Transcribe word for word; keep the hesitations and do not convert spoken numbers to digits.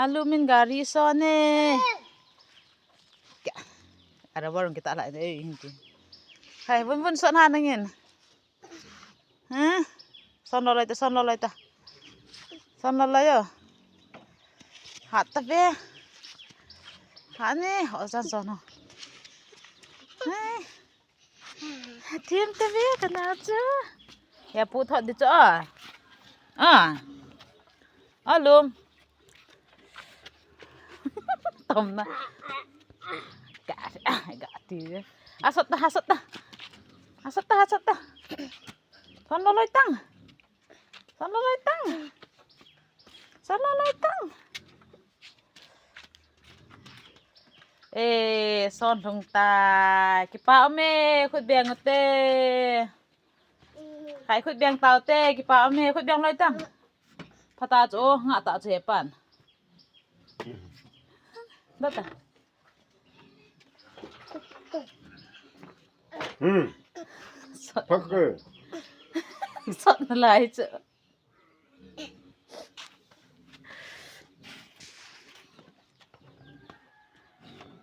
Alu min gari son e. Ara warung kita lai ne, eh, hindi. Hai, vun vun son ha nangin. Ha? Son lo lai ta, son lo lai ta. Son lo lai yo. Hat ta ve. Ha ne, ho san son ho. Hai. Thim ta ve ka na chu. Ya pu thot di chu a. A. Alum. Tom na. Ga, ga ti ve. Asot ta, asot ta. Asot ta, asot ta. Son lo loi tang. Son lo loi tang. Son lo loi tang. E, son lhung ta. Kipa um e, khut beng u te. Khai khut beng tau te, kipa um e, khut beng loi tang. Pha ta chu, nga ta chu he pan. Da ta. Hmm. Sot, Phak ke. Sot na lai chu.